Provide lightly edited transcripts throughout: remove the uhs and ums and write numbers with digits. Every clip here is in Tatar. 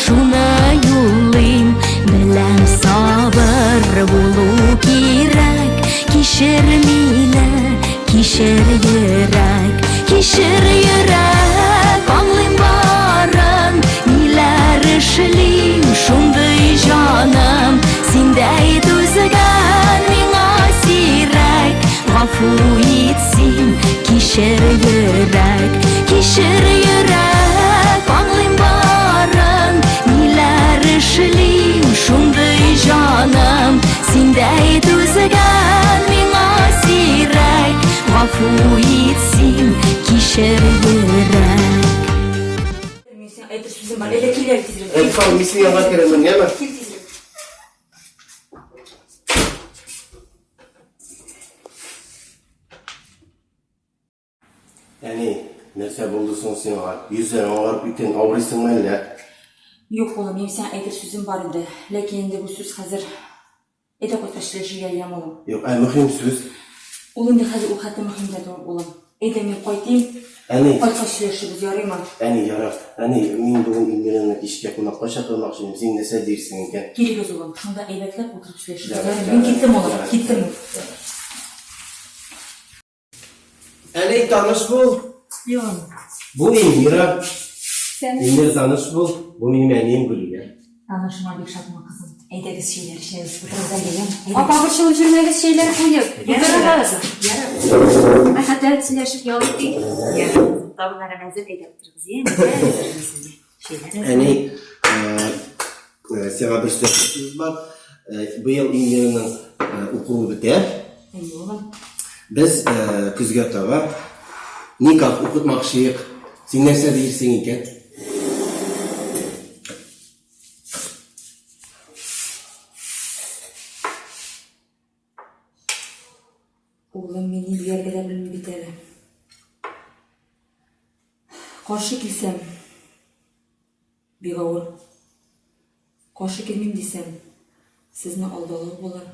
шуны юллыйм. Беләм сабыр булу кирәк, кичер мине, кичер йөрәк, кичер йөрәк, аңлыйм барын, ниләр эшлим, шундый җаным, синдәй түзгән миңа сирәк, гафу ит син, кичер йөрәк, кичер йөрәк, аңлыйм барын, ниләр эшлим, шундый җаным, синдәй түзгән миңа сирәк, гафу ит син, кичер йөрәк. Мин сиңа әйтер сүзем бар. Әйдә кил әле тизрәк. Әй, сау, мин синең янга керермен, яме? Кил тизрәк. Әни, нәрсә булды соң сиңа? Йөзләрең агарып киткән, авырыйсыңмы әллә? Юк, улым, минем сиңа әйтер сүзем бар инде. Ләкин инде бу сүз хәзер әйдә кайткач сөйләшергә, яме, улым. Юк, ә мөһим сүз? Ул инде хәзер ул хәтле мөһим дә түгел, улым. Әйдә, мин кайтыйм. Әни. Кайткач сөйләшербез, ярыймы? Әни, ярар. Әни, мин бүген Илмираны кичкә кунакка чакырмакчы идем. Син нәрсә дирсең икән? Килегез, улым, шунда әйбәтләп утырып сөйләшербез. Ярар, Ярый, мин киттем, улым, ярар. киттем. Әни, таныш бул. Юк. Бу Эльмира. Эльмира, таныш бул. Бу минем әнием Гөлия. Танышыма бик шатмын, кызым. Әйдәгез, чәйләр эчәбез. Утырыгыз әле, яме. Апа, борчылып йөрмәгез, чәйләр куеп. Утырыгыз. Ярар. Рәхәтләнеп сөйләшеп ял итик. Ярар. Табыннар әзер, әйдә утырыгыз, яме. Чәйләр әзер. Әни, сиңа бер сүз бар. Быел Эльмираның укуы бетә. Әйе, улым. Без көзгә таба никах укытмакчыек. Син нәрсә диерсең икән? Улым, мин ни дияргә дә белмим бит әле. Каршы килсәм, бик авыр. Каршы килмим дисәм, сезне алдалау булыр.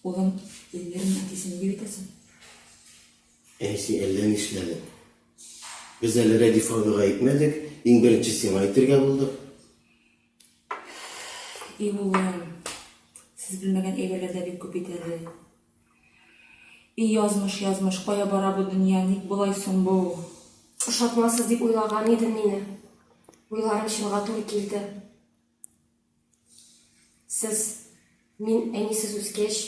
Улым, Эльмираның әтисе ни дип әйтә соң? Әнисе әллә нишләде. Без әле Рәдиф абыйга әйтмәдек, иң беренче сиңа әйтергә булдык. И улым, сез белмәгән әйберләр дә бик күп бит әле. И язмыш, язмыш, кая бара бу дөнья, ник болай соң бу? Ошатмассыз дип уйлаган идем мине. Уйларым чынга туры килде. Сез, мин әнисез үскәч,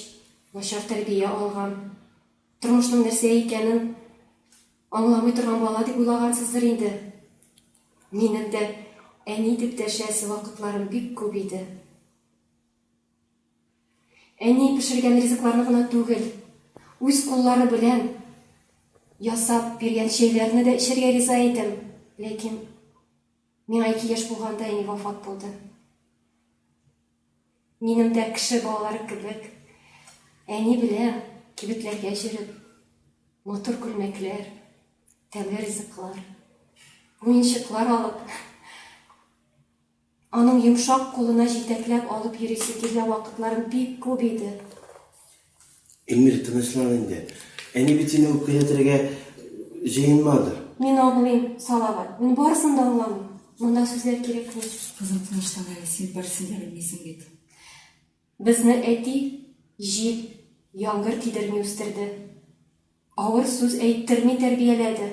начар тәрбия алган, тормышның нәрсә икәнен аңламый торган бала дип уйлагансыздыр инде. Минем дә әни дип дәшәсе вакытларым бик күп иде. Әни пешергән ризыкларны гына түгел, үз куллары белән ясап биргән чәйләрне дә эчәргә риза идем. Ләкин миңа 2 яшь булганда әни вафат булды. Минем дә кеше балалары кебек әни белән кибетләргә йөреп, матур күлмәкләр, тәмле ризыклар, уенчыклар алып, Аның йомшак кулына җитәкләп алып йөрисе килгән вакытларым бик күп иде. Эльмира, тынычлан инде. Әни бит сине үпкәләтергә җыенмады. Мин аңлыйм, Салават. Мин барысын да аңламыйм. Монда сүзләр кирәкми. Кызым, тынычлан әле, син берсен дә белмисең бит. Безне әти җил, яңгыр тидерми үстерде. Авыр сүз әйттерми тәрбияләде.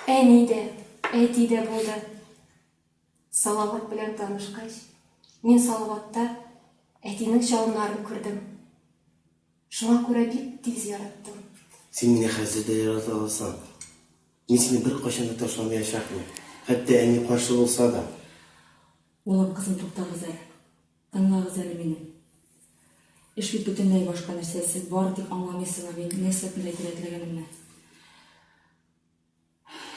Әни дә, әти дә булды. Салават белән танышкач, мин Салаватта әтинең чалымнарын күрдем. Шуңа күрә бик тиз яраттым. Син мине хәзер дә ярата аласың. Мин сине беркайчан да ташламаячакмын. Хәтта әни каршы булса да. Улым, кызым, туктагыз әле. Тыңлагыз әле мине. Эш бит бөтенләй башка нәрсә, сез бары тик аңламыйсыз мин нәрсә турында әйтергә теләгәнемне.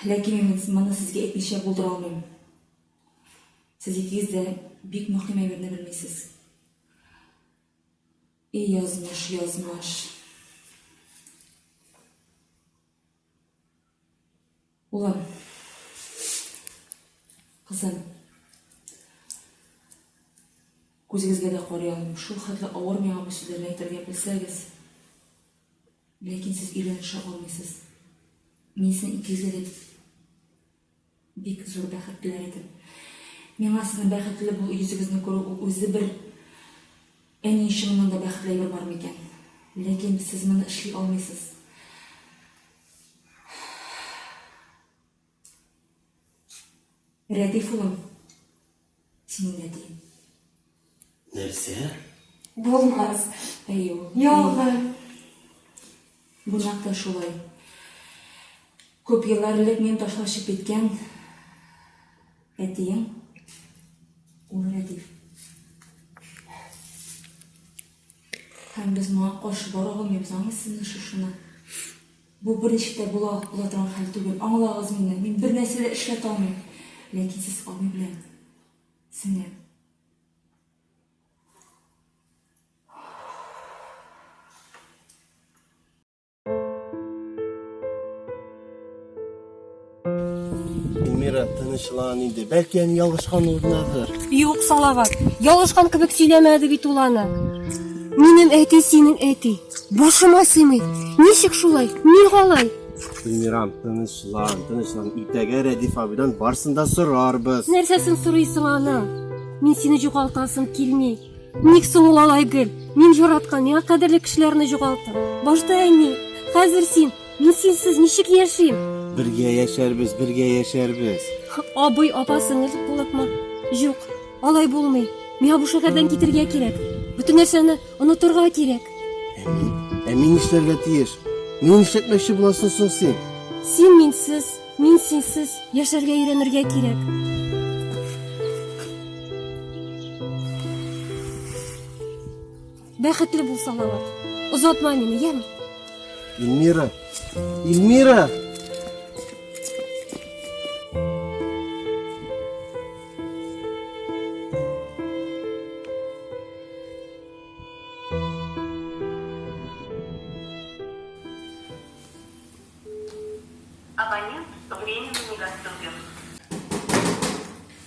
Ләкин мин моны сезгә әйтмичә булдыра алмыйм. Сез икегез дә бик мөһим әйберне белмисез. И язмыш, язмыш. Улым. Кызым. Күзегезгә дә карый алмыйм. Шул хәтле авыр миңа бу сүзләрне әйтергә, белсәгез. Ләкин сез өйләнешә алмыйсыз. Мин сезнең икегезгә дә. Бик зур бәхет теләр идем. Миңа сезнең бәхетле бу йөзегезне күрү ул үзе бер әни өчен моннан да бәхетле әйбер бар микән? Ләкин сез моны эшли алмыйсыз. Рәдиф улым, синең әтиең. Нәрсә? Булмас. Әйе ул. Ялган. Бу нәкъ тә шулай. Күп еллар элек мине ташлап чыгып киткән әтиең ул Рәдиф. Һәм без моңа каршы бара алмыйбыз, аңлыйсызмы шушыны? Бу берничек тә була ала торган хәл түгел. Аңлагыз мине, мин бернәрсә дә эшләтә алмыйм. Ләкин сез абый белән сеңлем. Эльмира, тынычлан инде. Бәлки әни ялгышкан урыннадыр. Юк, Салават, ялгышкан кебек сөйләмәде бит ул аны. Минем әти синең әти. Башыма сыймый. Ничек шулай? Ник алай? Эльмирам, тынычлан, тынычлан. Иртәгә Рәдиф абыйдан барсын да сорарбыз. Нәрсәсен сорыйсың аның? Мин сине югалтасым килми. Ник соң ул алай гел? Мин яраткан, миңа кадерле кешеләрне югалттым. Башта әни, хәзер син. Мин синсез ничек яшим? Бергә яшәрбез, бергә яшәрбез. Абый, апа, сеңел булыпмы? Юк, алай булмый. Миңа бу шәһәрдән китергә кирәк. Бөтен нәрсәне онытырга кирәк. Ә мин? Ә мин нишләргә тиеш? Мине нишләтмәкче буласың соң син? Син минсез, мин синсез яшәргә өйрәнергә кирәк. Бәхетле бул, Салават. Озатма мине, яме? Эльмира! Эльмира! Абонент временно недоступен.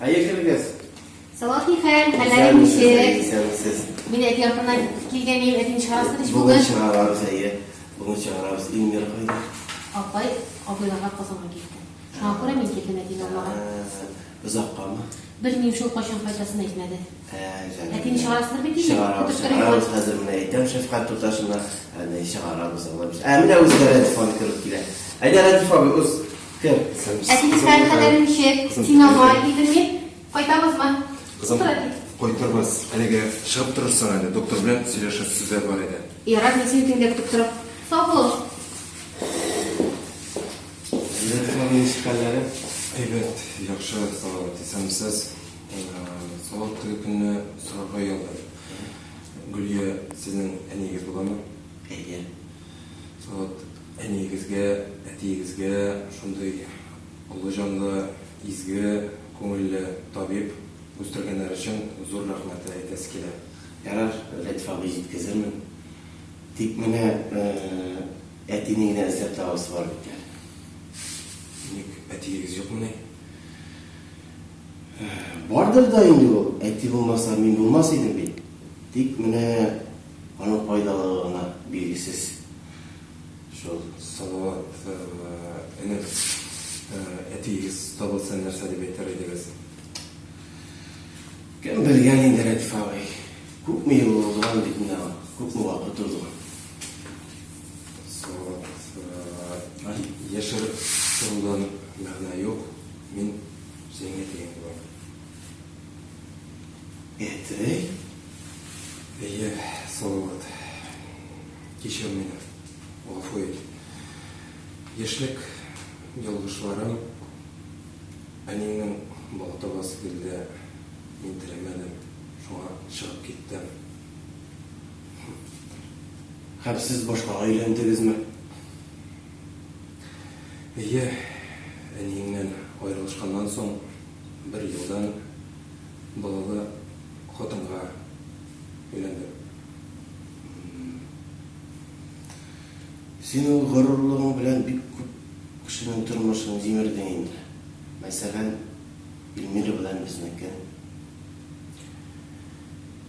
Әйе, керегез. Салават нихәл, хәлләрең ничек? Исәнмесез. Мин әти артыннан килгән идем, әтине чыгарасың ич Бүген бүген. чыгарабыз, әйе. Бүген чыгарабыз. Эльмира кайда? Апай абыйларга Казанга китте. Шуңа күрә мин килдем әтине алмага. Озаккамы? Белмим шул, кайчан кайтасын әйтмәде. Ә, җаным. Әтине чыгарасыздыр бит инде? Чыгарабыз, Көтеп торыйм чыгарабыз. Хәзер менә әйтәм шәфкать туташына. Әнә чыгарабыз, Алла бирсә. Ә менә үзе дә Рәдиф абый кереп килә. Әйдә, Рәдиф абый, уз. Кер. Әтинең хәл хәлләре ничек? Син алмага килдең мин. Кайтабызмы? Кызым, Утыр, әти. кайтырбыз. Әлегә чыгып торырсың әле, доктор белән сөйләшер сүзләр бар иде. Ярар, мин сине тегендә көтеп торам. Сау булыгыз. Рәдиф абый, ничек хәлләре? Әйбәт, яхшы, Салават, исәнмесез. Салават теге көнне сорарга оялдым. Гөлия сезнең әниегез буламы? Әйе. Салават, әниегезгә, әтиегезгә шундый олы җанлы, изге күңелле табиб үстергәннәре өчен зур рәхмәт әйтәсе килә. Ярар, Рәдиф абый, җиткезермен. Тик менә әтине генә эзләп табасы бар бит әле. Ник, әтиегез юкмыни? Бардыр да инде ул, әти булмаса, мин булмас идем бит. Тик менә аның кайдалыгы гына билгесез шул. Салават, энем, әтиегез табылса нәрсә дип әйтер идегез? Кем белгән инде, Рәдиф абый. Күпме ел узган бит менә ул, күпме вакыт узган. Салават, яшереп торудан мәгънә юк. Мин синең әтиең булам. Әти? Әйе, Салават. Кичер мине. Гафу ит. Яшьлек ялгышларым, әниеңнең бала табасы килде, мин теләмәдем, шуңа чыгып киттем. Һәм сез башкага өйләндегезме? Әйе, әниеңнән аерылышканнан соң бер елдан балалы хатынга өйләндем. Син ул горурлыгың белән бик күп кешенең тормышын җимердең инде. Мәсәлән, Эльмира белән безнекен.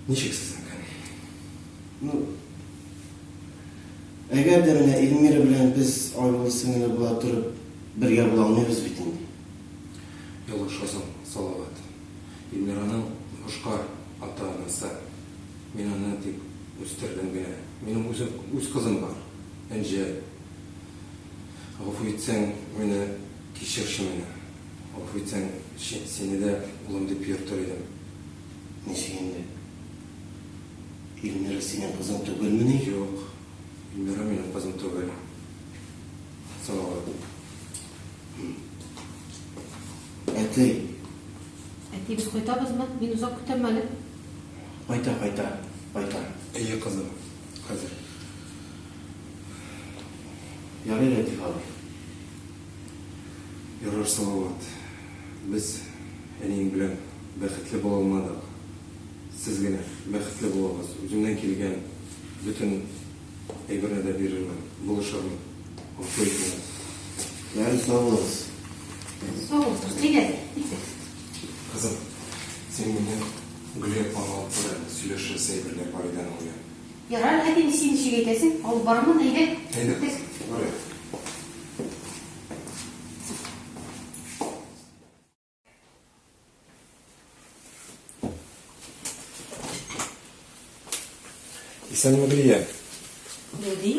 Ничек сезнекен? Ну, әгәр дә менә Эльмира белән без абыйлы-сеңелле була торып бергә була алмыйбыз бит инде. Ялгышасың, Салават. Илмираның башка ата-анасы. Мин аны тик үстердем генә. Минем үзем, үз кызым бар. Энҗе. Гафу итсәң, мине кичерче мине. Гафу итсәң, сине дә улым дип йөртер идем. Ничек инде? Илмира синең кызың түгелмени? Юк, Илмира минем кызым түгел. Салават. Әти. Әти, без кайтабызмы? Мин озак көтәм әле. Кайта, кайта, кайта. Әйе, кызым, хәзер. Ярый, Рәдиф абый. Ярар, Салават. Без әниең белән бәхетле була алмадык. Сез генә бәхетле булыгыз. Үземнән килгән бөтен әйберне дә бирермен, булышырмын. Гафу ит мине. Ярый, сау булыгыз. Сау булыгыз. Әйдә, киттек. Кызым, син мине Гөлия апаңа алып бар әле, сөйләшәсе әйберләр бар иде аның белән. Ярар, әти, син ничек әйтәсең, алып барырмын, әйдә. Әйдә, кызым, барыйк. Исәнме, Гөлия? Рәди,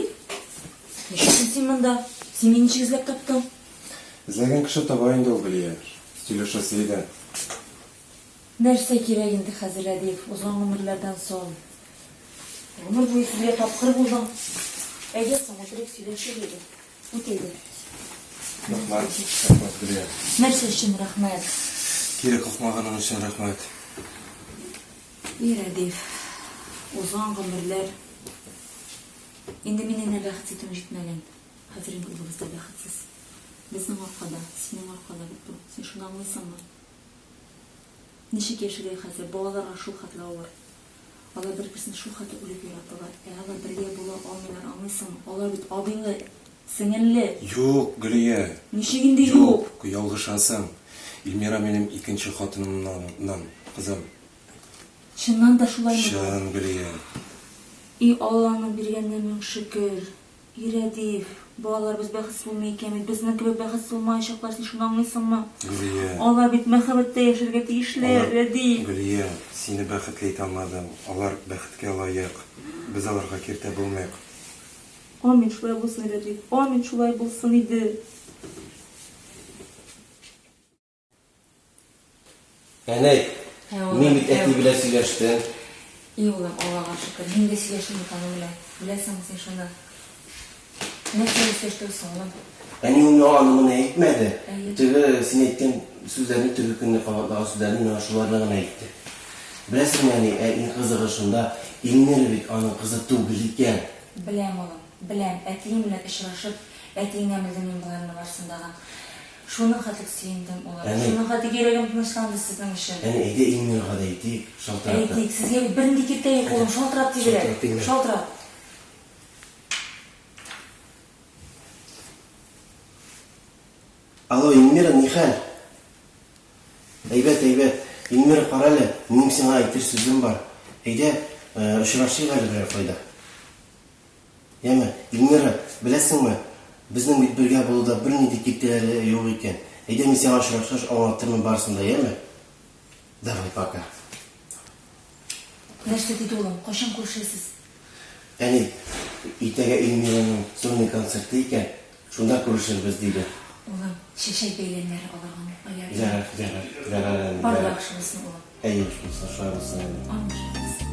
нишлисең син монда? Син мине ничек эзләп таптың? Эзләгән кеше таба инде ул, Гөлия. Сөйләшәсе иде. Нәрсә кирәк инде хәзер, Рәдиф, узган гомерләрдән соң? Гомер буе сүзгә тапкыр булдың. Әйдә соң, утырыйк, сөйләшик иде. Үт әйдә. Рәхмәт, рәхмәт, Гөлия. Нәрсә өчен рәхмәт? Кире какмаганың өчен рәхмәт. И, Рәдиф, узган гомерләр. Инде мине генә бәхетсез итүең җитмәгән. Хәзер инде улыбыз да бәхетсез. Безнең аркада, синең аркада бит бу. Син шуны аңлыйсыңмы? Ничек яшәргә хәзер? Балаларга шул хәтле авыр. Алар бер-берсен шул хәтле үлеп яраталар. Ә алар бергә була алмыйлар, аңлыйсыңмы? Алар бит абыйлы, сеңелле. Юк, Гөлия. Ничек инде юк? Юк, ялгышасың. Илмира минем икенче хатынымнан, кызым. Чыннан да шулаймы бу? Чын, Гөлия. И Алланың биргәненә мең шөкер. И Рәдиф, балаларыбыз бәхетсез булмый икән бит, безнең кебек бәхетсез булмаячаклар, син шуны аңлыйсыңмы? Гөлия. Алар бит мәхәббәттә яшәргә тиешләр, Алар, Рәдиф. Гөлия, сине бәхетле итә алмадым, алар бәхеткә лаек, без аларга киртә булмыйк. Амин, шулай булсын, Рәдиф, амин, шулай булсын иде. Әнәй, мин бит әти белән сөйләштем. И улым, Аллага шөкер, мин дә сөйләштем бит аның белән. Беләсеңме син шуны? Нәрсәне сөйләштегез соң, улым? Әни ул миңа аны моны әйтмәде. Теге син әйткән сүзләрне теге көнне кабатлаган сүзләрне миңа шуларны гына әйтте. Беләсеңме, әни, ә иң кызыгы шунда, Илмира бит аның кызы түгел икән. Беләм, улым, беләм. Әтиең белән очрашып, әтиеңнән белдем мин боларны барысын дагы. Шуның хәтлек сөендем, улым. Әни. Шуның хәтлек йөрәгем тынычланды сезнең өчен. Әни, әйдә Илмирга да әйтик, шалтыратып. Әйтик, сезгә бит бернинди киртә юк, улым, шалтырат тизрәк. Шалтыратыйм әле. Шалтырат. Алло, Илмира, нихәл? Әйбәт, әйбәт. Илмира, карале, минем сиңа әйтер сүзем бар. Әйдә, очрашыйк әле берәр кайда. Яме, Илмира, беләсеңме, безнең бит бергә булуда бернинди киртәләре юк икән. Әйдә, мин сиңа очрашкач аңлатырмын барысын да, яме? Давай, пока. Нәрсә диде улым, кайчан күрешәсез? Әни, иртәгә Илмираның сольный концерты икән, шунда күрешербез, диде. Улым, чәчәк бәйләмнәре алырга онытма, ярыймы? Ярар, ярар, ярар, әни, Бар ярар. яхшы булсын, улым. Әйе, булсын, шулай булсын инде. Амин, шулай булсын.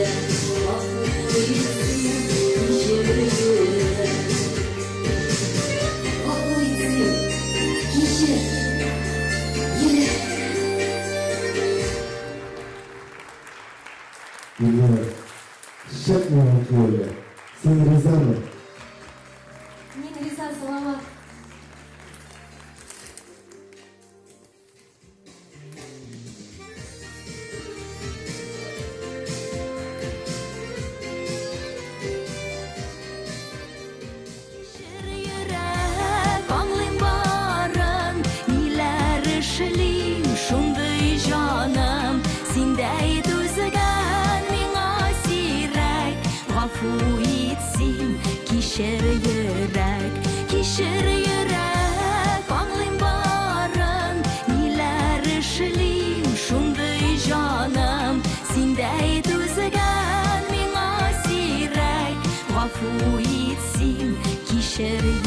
Йөрәк, гафу ит син, кичер, йөрәк. Гафу ит син, кичер, йөрәк. Эльмира, чык миңа кияүгә. Син ризамы? Мин риза, Салават. Кичер, йөрәк, аңлыйм барын, ниләр эшлим, шундый җаным. Синдәй түзгән миңа сирәк. Гафу ит син, кичер, йөрәк. Кичер, йөрәк, аңлыйм барын, ниләр эшлим, шундый җаным. Синдәй түзгән миңа сирәк. Гафу ит син, кичер.